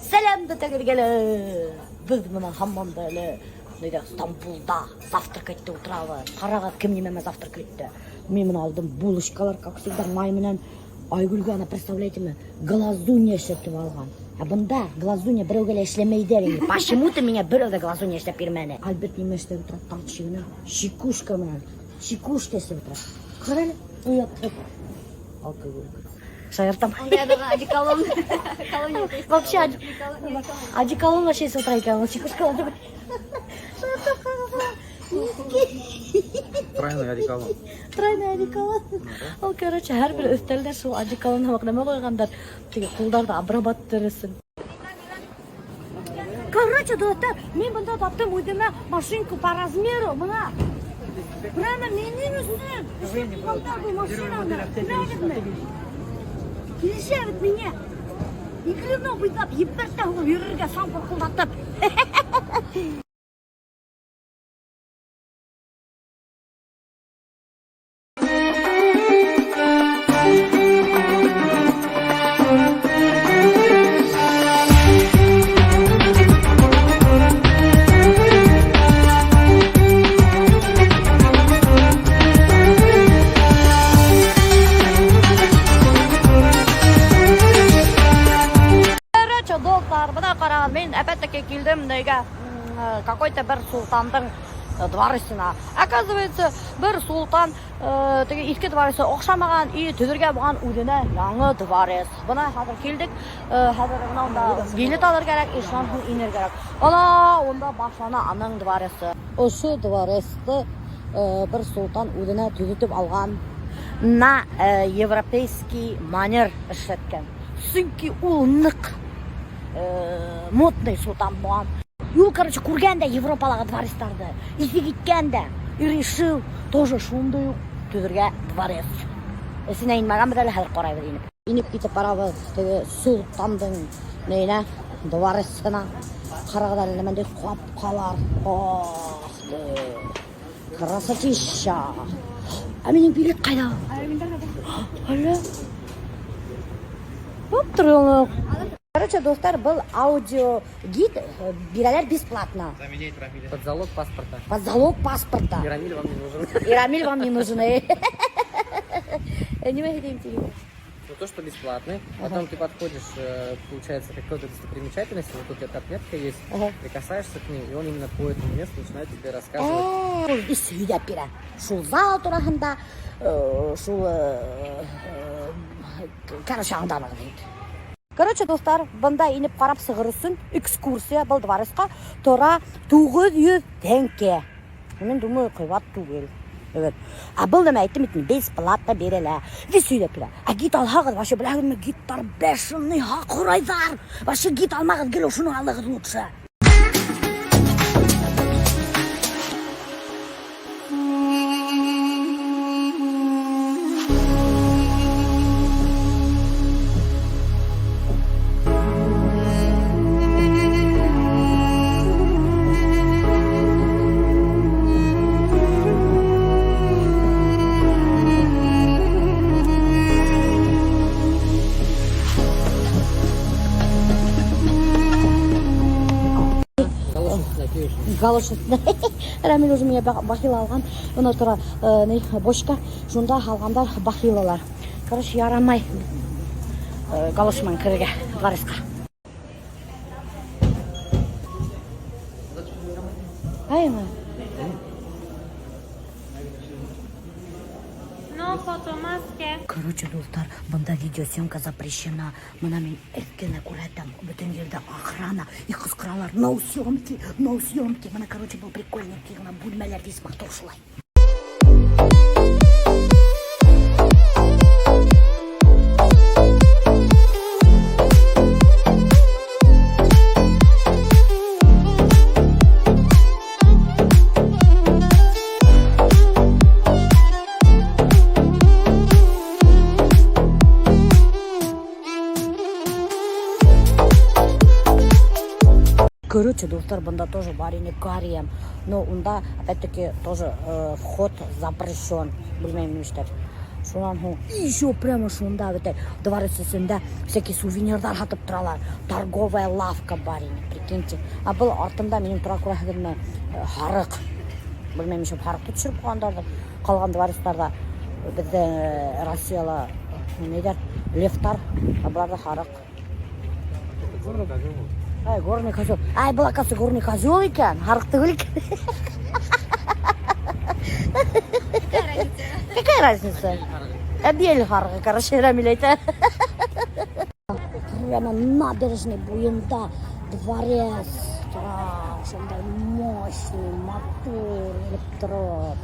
Сәләм бөтәгеҙгә лә! Беҙ бына һаман да әле ниҙә Стамбулда завтрак итеп ултырабыҙ. Ҡарағыҙ, кем нимә менән завтрак итте. Мин бына алдым булочкалар, как всегда, май менән. Айгөлгә ана, представляете ме, глазунья эшләтеп алған. Ә бында глазунья берәүгә лә эшләмәйҙәр инде. Почему-то миңә берәү ҙә глазунья эшләп бирмәне. Альберт нимә эшләп ултыра? Тартышына чекушка менән. Чекушка эшләп ултыра. Ҡара әле, оят. Алкоголик. Шаяртам. Одеколон. Вообще, одеколон вообще эсеп ултыра икән. Ул чекушка түгел. Тройной одеколон. Тройной одеколон. Ул, короче, һәр бер өҫтәлдә шул одеколон һымаҡ нәмә ҡуйғандар. Теге ҡулдарҙы обрабатывать өсөн. Короче, дуҫтар, мин бында таптым үҙемә машинку по размеру. Бына. Прямо минең өсөн. Эшләп ҡуйғандар был машинаны. Күрәгеҙме? Килешә бит миңә. Иглено буйлап ебәртә һуғып йөрөргә саң ҡурҡылдатып. Короче, дуҫтар, бына ҡарағыҙ, мин опять-таки килдем нигә, какой-то бер солтандың дворецына. Оказывается, бер солтан теге иҫке дворецы оҡшамаған и төҙөргә булған үҙенә яңы дворец. Бына хәҙер килдек, хәҙер бына унда билет алыр кәрәк, и шунан һуң инер кәрәк. Ана унда башлана аның дворецы. Ошо дворецты бер солтан үҙенә төҙөтөп алған, на европейский манер эшләткән. Сөнки ул ныҡ модный солтан булған. Ул, короче, күргән дә Европалағы дворецтарҙы, иҫе киткән дә, и решил тоже шундай уҡ төҙөргә дворец. Эсенә инмәгәнбеҙ әле, хәҙер ҡарайбыҙ инеп. Инеп китеп барабыҙ теге солтандың нейенә, дворецына. Ҡарағыҙ әле, ниндәй ҡапҡалар. Ах ты, красотища. Ә минең билет ҡайҙа? Әллә? Оп, Короче, дуҫтар, был аудиогид бирәләр бесплатно. Заменяет Рамиля. Под залог паспорта. Под залог паспорта. И Рамиль вам не нужен. И Рамиль вам не нужен. Нимә һөйләйем тиген? Ну, то, что бесплатный. Потом ты подходишь, получается, к какой-то достопримечательности. Вот тут где-то отметка есть. Прикасаешься к ней, и он именно по этому месту начинает тебе рассказывать. Ул ис һөйләп бирә. Шул зал тураһында, шул, короче, аңланығыҙ инде. Короче, дуҫтар, бында инеп ҡарап сығыр өсөн экскурсия был дворецҡа тора 900 тәңкә. Мин думаю, ҡыйбат түгел. Evet. Ә был нәмә әйттем бит, бесплатно бирелә. Весь һөйләп бирә. Ә гид алһағыҙ, вообще беләһегеҙме, гидтар бешеный хаҡ һорайҙар. Вообще гид алмағыҙ, гел ошоно алығыҙ лучше. Галош Рамил уже миңә бахила алған. Бына тора, ни, бочка. Шунда алғандар бахилалар. Короче, ярамай галош менән керергә дворецҡа. Аймы? No foto, maske. Короче, дуҫтар, бында видеосъемка запрещена. Бына мин эҫкене күрһәтәм. Бөтөн ерҙә охрана и ҡысҡыралар. No съемки, no съемки. Бына, короче, был прикольный ғына бүлмәләр весь матур шулай. Короче, дуҫтар, бында тоже бар ине гарем. Но унда, опять-таки, тоже вход запрещен. Белмәйем ни эшләп. Шунан һуң еще прямо шунда бөтә дворец эсендә всякие сувенирҙар һатып торалар. Торговая лавка бар ине, прикиньте. А был артымда минең тора күрәһегеҙме, һарыҡ. Белмәйем, нишләп һарыҡты төшөрөп ҡуйғандарҙыр. Ҡалған дворецтарҙа беҙҙә Россияла ниҙәр, левтар, а быларҙа һарыҡ. Горный козел. Ай, горный козел. Ай, был, оказывается, горный козел икән, һарыҡ түгел икән. Какая разница? Әбйәлил һарығы, короче, Рамил әйтә. Прямо набережный буйында дворец тора, шундай мощный, матур килеп тороп.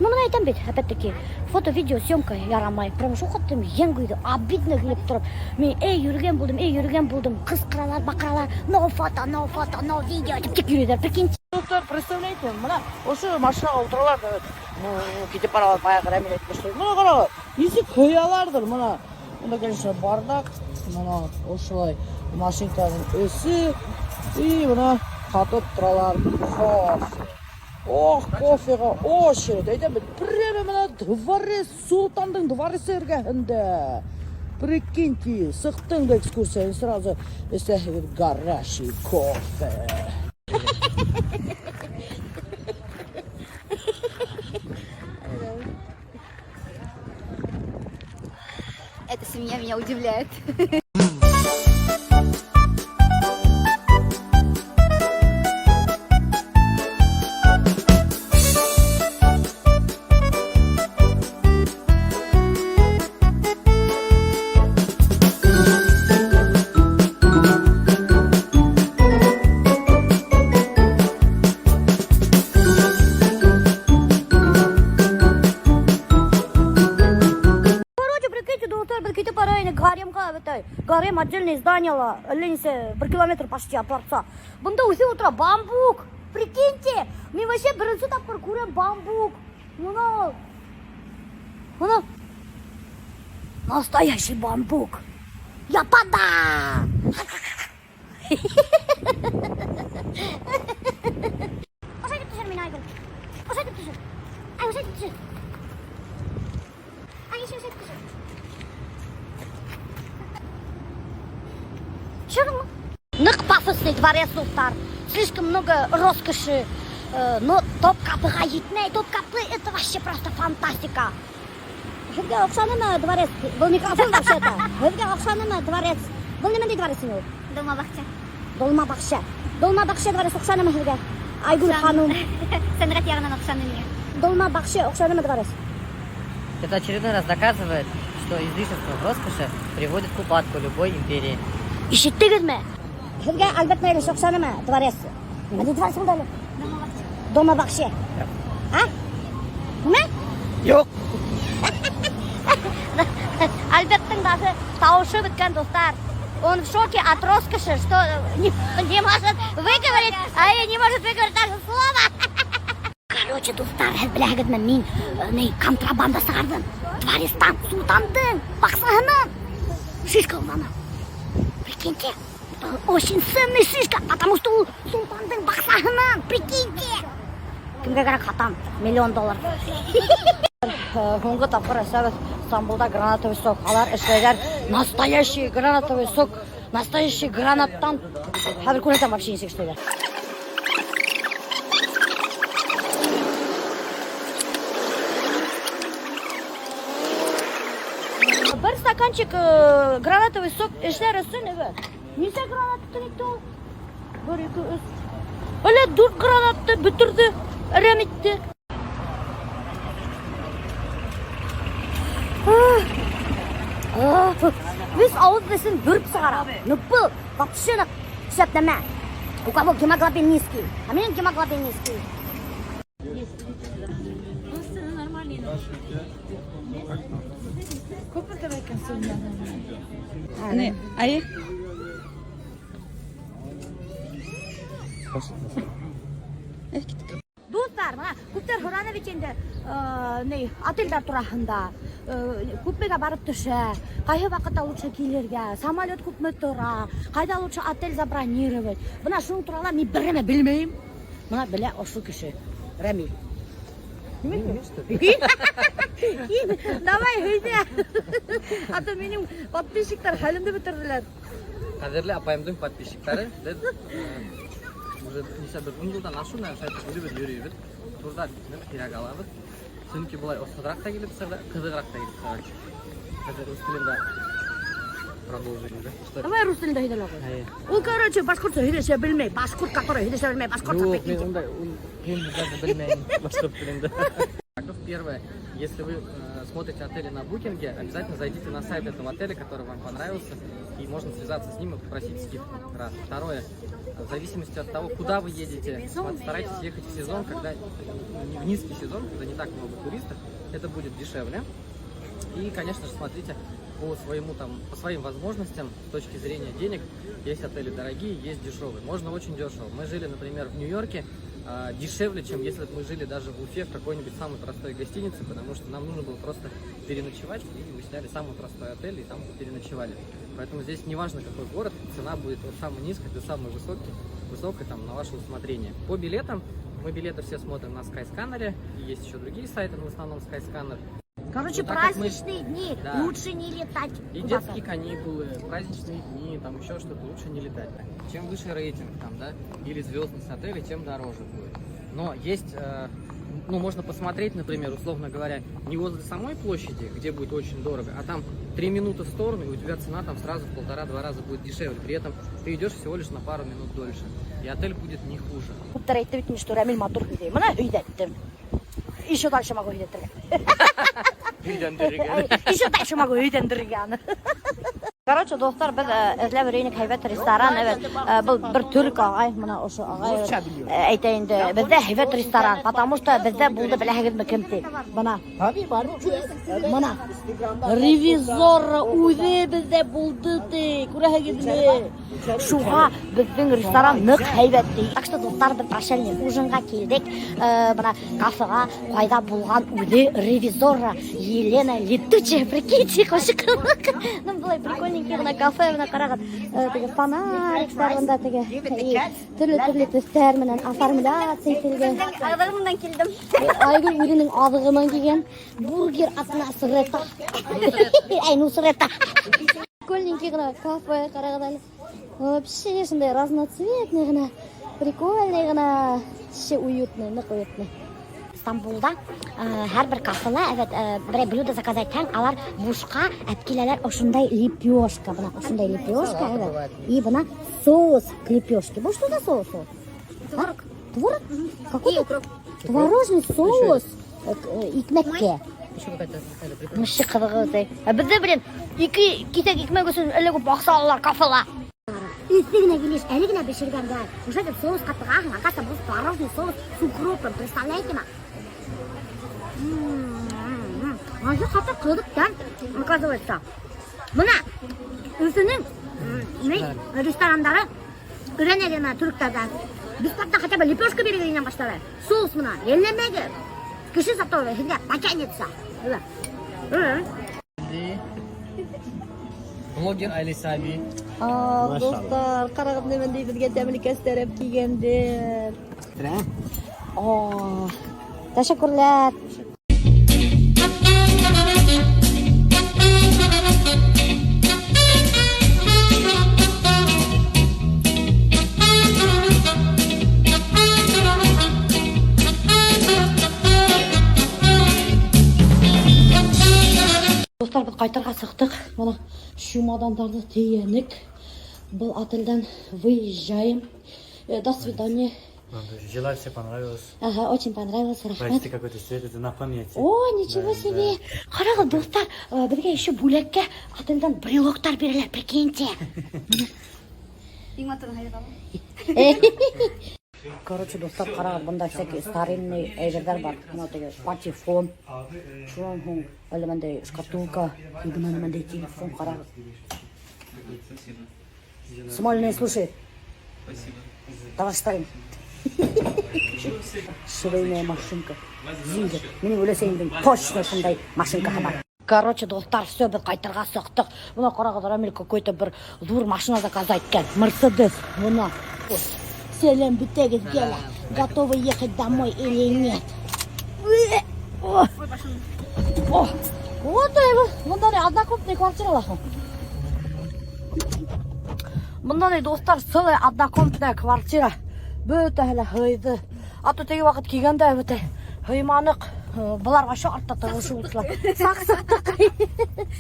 Ну, бына әйтәм бит, опять-таки, фото-видео съемка ярамай. Прям шул хәтлем йән көйҙө, обидно килеп тороп. Мин эй йөрөгән булдым, эй йөрөгән булдым. Ҡысҡыралар, баҡыралар, no фото, no фото, no видео тип тик йөрөйҙәр, прикиньте. Дуҫтар, представляете, бына ошо машинаға ултыралар ҙа, ну, китеп баралар, баяғы Рәмил әйтмешләй. Бына ҡарағыҙ, нисек һыяларҙыр, бына. Бында, конечно, бардак, бына ошолай машинканың эсе, и бына һатып торалар кофе. Ох, кофеға очередь. Әйтәм бит, прямо бына дворец, солтандың дворцы эргәһендә. Прикиньте, сыҡтың да экскурсияны сразу эсәһегеҙ горячий кофе. Эта семья меня удивляет. Короче, прикиньте, дуҫтар, беҙ китеп бара инек гаремға бөтәй. Гарем отдельное здание, әллә нисә бер километр почти от дворца. Бында үҫеп ултыра бамбук. Прикиньте, мин вообще беренсе тапҡыр күрәм бамбук. Бына ул. Бына настоящий бамбук. Я панда! Ошайтып төшөр мине, Айгөл. Ошайтып төшөр. Ай, ошайтып төшөр. Ай, еще ошайтып төшөр. Төшөрҙөңмө? Ныҡ пафосный дворец, дуҫтар. Слишком много роскоши. Но Топ-Капыға етмәй. Топ-Капы это вообще просто фантастика. Һеҙгә оҡшанымы дворец? Был микрофон вообще-то. Һеҙгә оҡшанымы дворец? Был ниндәй дворец инде ул? Долмабахча. Долмабахча. Долмабахча дворец оҡшанымы һеҙгә? Айгөл ханым. Сәнғәт яғынан оҡшаны миңә. Долмабахча оҡшанымы дворец? Это очередной раз доказывает, что излишество в роскоши приводит к упадку любой империи. Ишеттегеҙме? Һеҙгә Альберт Наилевич оҡшанымы дворец? Ниндәй дворец булды әле? Долмабахча. Долмабахча. А? Нимә? Юҡ! Альберттың даже тауышы бөткән, дуҫтар. Он в шоке от роскоши, что не может выговорить, а не может выговорить даже слово. Короче, дуҫтар, һеҙ беләһегеҙме, мин ни контрабанда сығарҙым. Дворецтан, солтандың баҡсаһынан шишка урланым. Прикиньте, был очень ценный шишка, потому что ул солтандың баҡсаһынан, прикиньте. Кемгә кәрәк һатам, миллион доллар. Һуңғы тапҡыр эсәбеҙ Стамбулда гранатовый сок. Алар эшләйҙәр настоящий гранатовый сок, настоящий гранаттан. Хәҙер күрһәтәм вообще нисек эшләйҙәр. Бер стаканчик гранатовый сок эшләр өсөн, эйе. Нисә гранатты итте ул? Бер, ике, өс. Әле дүрт гранатты бөтөрҙө, әрәм итте. Беҙ ауыҙ эсен бөрөп сығара. Ну был вообще шәп нәмә. У кого гемоглобин низкий? А минең гемоглобин низкий. Ну, цены нормальные. Күпме тора икән Не, ай. Дуҫтар, бына күптәр һораны бит инде, ни, отелдәр тураһында, күпмегә барып төшә, ҡайһы ваҡытта лучше килергә, самолет күпме тора, ҡайҙа лучше отель забронировать. Бына шуның турала мин бер нәмә белмәйем. Бына белә ошо кеше, Рәмил. Нимә? Мин, что ли? Һин, давай, һөйлә. А то минең подписчиктар хәлемде бөтөрҙөләр. Ҡәҙерле апайымдың подписчиктары, беҙ уже нисә бер 10 йылдан ашыу, наверное, шулай үҙебеҙ йөрөйбөҙ. Турҙар бик һирәк алабыҙ. Сөнки былай осһоҙораҡ та килеп сыға, ҡыҙығыраҡ та килеп сыға. Хәҙер рус телендә продолжим, да? Что? Давай рус телендә һөйлә ҡуй. Әйе. Ул, короче, башҡортса һөйләшә белмәй. Башҡорт, который һөйләшә белмәй, башҡортса Юҡ, мин прикиньте. ундай, мин даже белмәйем башҡорт телендә. Первое, если вы смотрите отели на букинге, обязательно зайдите на сайт этого отеля, который вам понравился, и можно связаться с ним и попросить скидку. Раз. Второе, в зависимости от того, куда вы едете, старайтесь ехать в сезон, когда в низкий сезон, когда не так много туристов, это будет дешевле. И, конечно же, смотрите по своему там, по своим возможностям с точки зрения денег. Есть отели дорогие, есть дешевые. Можно очень дешево. Мы жили, например, в Нью-Йорке дешевле, чем если бы мы жили даже в Уфе в какой-нибудь самой простой гостинице, потому что нам нужно было просто переночевать, и мы сняли самый простой отель и там переночевали. Поэтому здесь не важно, какой город, цена будет от самой низкой до самой высокой там, на ваше усмотрение. По билетам, мы билеты все смотрим на Skyscanner, и есть еще другие сайты, но в основном Skyscanner. Короче, Ну, так как мы- праздничные дни Да. лучше не летать И куда-то. детские каникулы, праздничные дни, там еще что-то, лучше не летать. Чем выше рейтинг там, да, или звездность отеля, тем дороже будет. Но есть, ну, можно посмотреть, например, условно говоря, не возле самой площади, где будет очень дорого, а там 3 минуты в сторону, и у тебя цена там сразу в полтора-два раза будет дешевле. При этом ты идешь всего лишь на пару минут дольше, и отель будет не хуже. Күптәр әйтте бит инде, что Рәмил матур һөйләй. Бына һөйләттем. Еще дальше могу һөйләтергә. Еще дальше могу һөйләндерергә аны. Короче, дуҫтар, беҙ эҙләп йөрөйнөк һәйбәт ресторан, әбәт. Был бер төрк ағай, бына ошо ағай әйтә инде, беҙҙә һәйбәт ресторан, потому что беҙҙә булды, беләһегеҙме кем ти? Бына. Бына. Ревизор үҙе беҙҙә булды ти, күрәһегеҙме? Шуға беҙҙең ресторан ныҡ һәйбәт ти. Так что, дуҫтар, беҙ прощальный ужинға килдек. Бына кафеға ҡайҙа булған үҙе ревизора Елена Летучая, прикиньте, ҡошоҡ. Ну, былай прикольненький ғына кафе, бына ҡарағыҙ. Теге фонариктар бында теге төрлө-төрлө төҫтәр менән оформляться ителгән. Аҙығы менән килдем. Айгөл үҙенең аҙығы менән килгән. Бургер от Насрета. Ай, Нусрета. Прикольненький ғына кафе, ҡарағыҙ әле. Вообще шундай разноцветный ғына, прикольный ғына, вообще уютный, ныҡ уютный. Стамбулда һәр бер кафела, әбәт, берәй блюдо заказать итһәң, алар бушҡа әп киләләр ошондай лепешка, бына ошондай лепешка, әбәт. И бына соус к лепешке. Был что за соус ул? Творог. Творог? Какой? И укроп. Творожный соус икмәккә. Еще какая-то какая-то приправа. Вообще ҡыҙығы үтә. Ә беҙҙә, блин, ике киҫәк икмәк өсөн әллә күп аҡса алалар кафела. Эҫе генә килеш, әле генә бешергәндәр. Уже тип соусҡа тығаһың, оказывается, был творожный соус с укропом, представляете ма? Асы ҡаты ҡыҙыҡ тәм, оказывается. Бына Өфөнөң ни ресторандары өйрәнә генә төрктәрҙән. Бесплатно хотя бы лепешка биргәннән башланы. Соус менән, йәлләмәгеҙ. Кеше зато һеҙгә потянется. М. Блогер Алиса Аби. А, дуҫтар, ҡарағыҙ нимәндәй беҙгә тәмлекәстәр әп килгәндәр. О, тәшәккүрләр. Дуҫтар, беҙ ҡайтырға сыҡтыҡ. Бына чемодандарҙы тейәнек. Был отелдән выезжаем. До свидания. Взяла, все понравилось. Ага, очень понравилось, рәхмәт. Почти какой-то цвет, это на память. О, ничего Да, себе. Ҡарағыҙ, дуҫтар, беҙгә еще бүләккә отелдән брелоктар бирәләр, прикиньте. Иң матурын һайлап алдым. Короче, дуҫтар, ҡарағыҙ, бында всякие старинный әйберҙәр бар. Бына теге патефон. Шунан һуң әле бындай шкатулка, и бына нимәндәй телефон, ҡарағыҙ. Смольный слушает. Спасибо. Давай ставим. Швейная машинка. Зингер. Минең өләсәйемдең точно шундай машинкаһы бар. Короче, дуҫтар, все, беҙ ҡайтырға сыҡтыҡ. Бына ҡарағыҙ, Рамиль какой-то бер ҙур машина заказать иткән. Мерседес. Бына. Сәләм бөтәгеҙгә лә. Готовы ехать домой или нет? О, О, вот бында ни однокомнатный квартиралар. Бында ни, дуҫтар, целая однокомнатная квартира. Бөтәһе лә һыйҙы. А то теге ваҡыт килгәндә бөтә һыйманыҡ. Былар вообще артта тығылышып ултыралар. Саҡ сыҡтыҡ.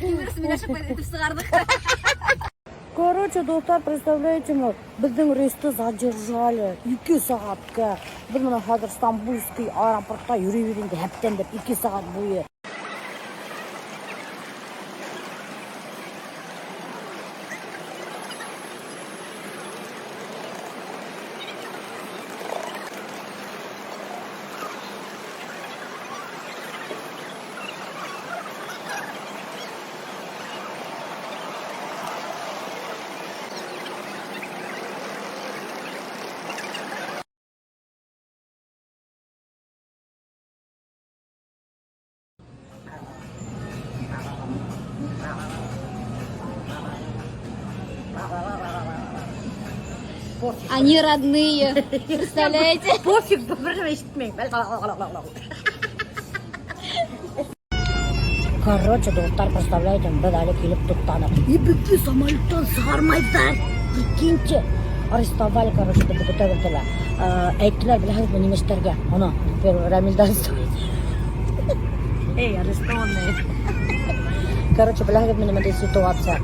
Итеп сығарҙыҡ. Короче, дуҫтар, представляете, мы беҙҙең рейсты задержали 2 сәғәткә. Беҙ мына хәҙер Стамбульский аэропортта йөрөйбөҙ инде һәптәндәп 2 сәғәт буйы. Они родные. Представляете? Пофиг, бер нәмә ишетмәйем. Короче, дуҫтар, представляете, беҙ әле килеп туҡтаныҡ. И беҙҙе самолеттан сығармайҙар. Прикиньте. Арестовали, короче, беҙҙе бөтәбеҙҙе лә. Әйттеләр, беләһегеҙме, нимә эшләргә? Ана, Рамилде арестовали. Эй, арестованные. Короче, беләһегеҙме, ниндәй ситуация?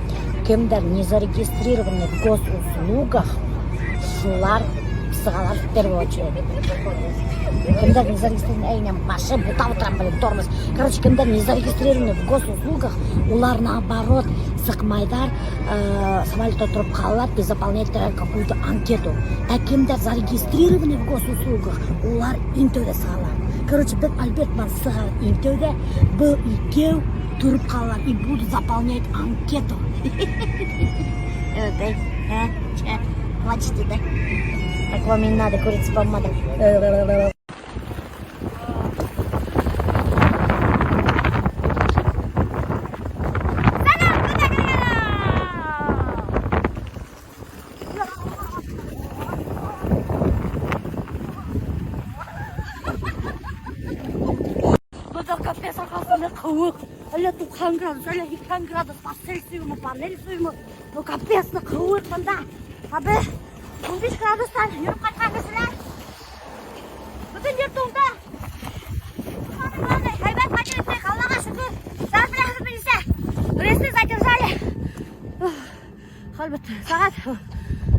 Кемдәр не зарегистрированы в госуслугах, шулар сығалар в первую очередь. Кемдәр не зарегистрированы, эй, нәм, башым бутап ултырам, блин, тормоз. Короче, кемдәр не зарегистрированы в госуслугах, улар наоборот сыҡмайҙар, самолетта тороп ҡалалар и заполнять какую-то анкету. Ә кемдәр зарегистрированы в госуслугах, улар иң тәүҙә сығалар. Короче, беҙ Альберт менән сыға иң тәүҙә, был икәү тороп ҡалалар и будут заполнять анкету. Эй, а, че, плачете, да? Так вам и надо, курица помада. Бында капец арҡаһында һыуыҡ. Әллә 90 градус, әллә 80 градус по Цельсию, по Цельсию. Ну капец һыуыҡ бында. Ә беҙ 15 градустан йөрөп ҡайтҡан кешеләр. Бөтөн ер туңды. Самое главное, һәйбәт ҡайтып еттек, Аллаға шөкөр. Сәғәт беләһегеҙме нисә? Рейсты задержали. Хәл бөттө. Сәғәт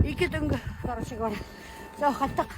2 төнгө, короче говоря. Все, ҡайттыҡ.